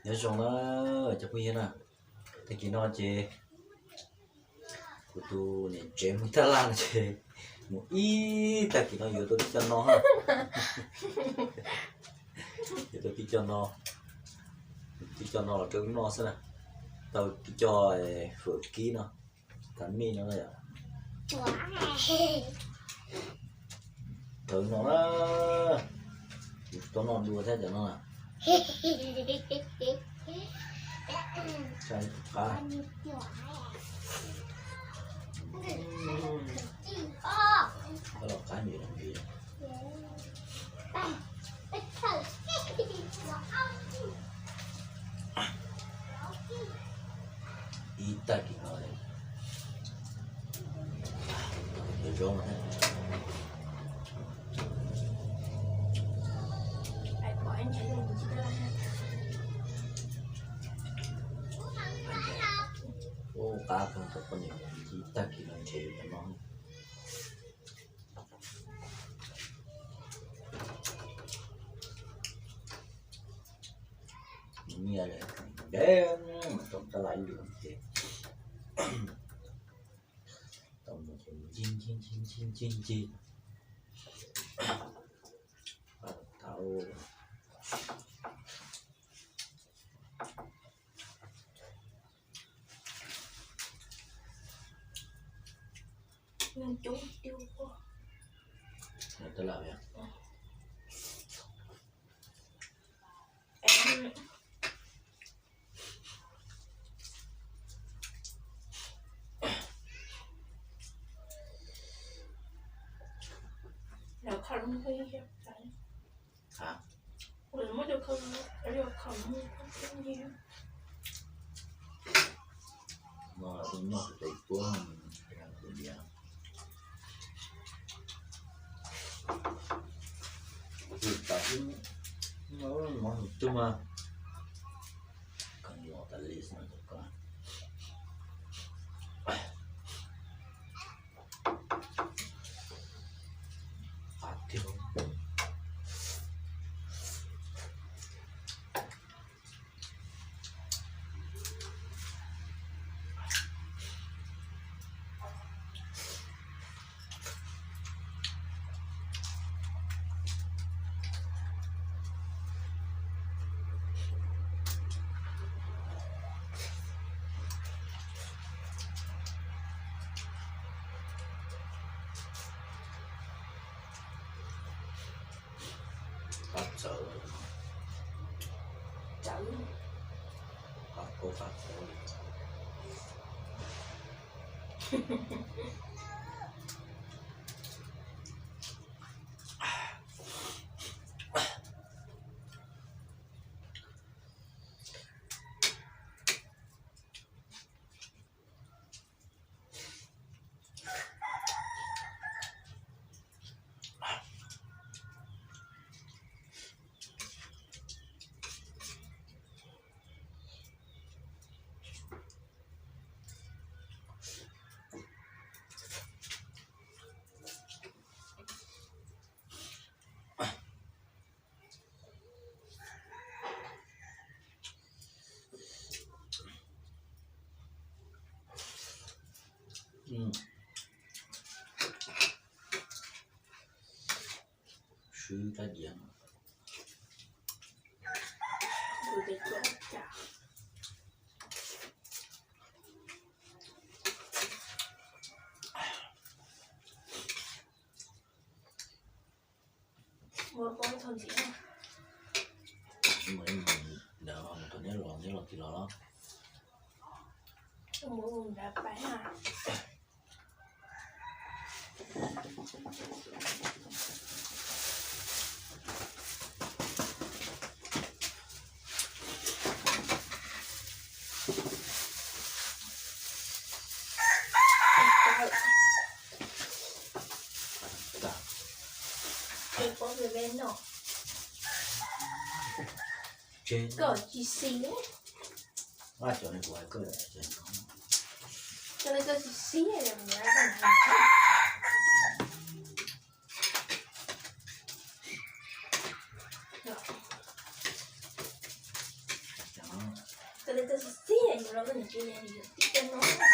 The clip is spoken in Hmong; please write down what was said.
Nyob zoo na cov phooj ywg na, tag kis no ces kuv tus niam tsev mus taj laj no ces mus ib tag kis no yuav tau tib co no, yuav tau tib co no, tib co no los rau wb noj xwb na, tau tib co fawm kib no, tas mij no yom. Thaum no na, kuv tuaj noj dua thiab cov no na. Qab, qab los qab ntsis los ntsis. Ib tag kis no zoo. Ua qab pog tau poj niam ib tag kis no nrhiav yuav cov no. Nyiaj li, ntev, tau taj laj ib lwm ces tau mus ces ncig ncig ncig ncig ncig ncig. Tau. Coob tiag. Tau lawm. No tus nyuj tus tais tuab, tus diav. Tus tas xwb, no mov tus twg mas koj yuav tas li xwb no tus koj. Qab tiag. Qab txawv. Txawv. Qab kub qab txawv. Swb kab diav. Mus ntawd mus thaum neb los, neb los tsis los los. Koj tsis xis. Cov no koj tsis xis. Koj li koj xub xib yus los koj niam tsis yus tib cov no.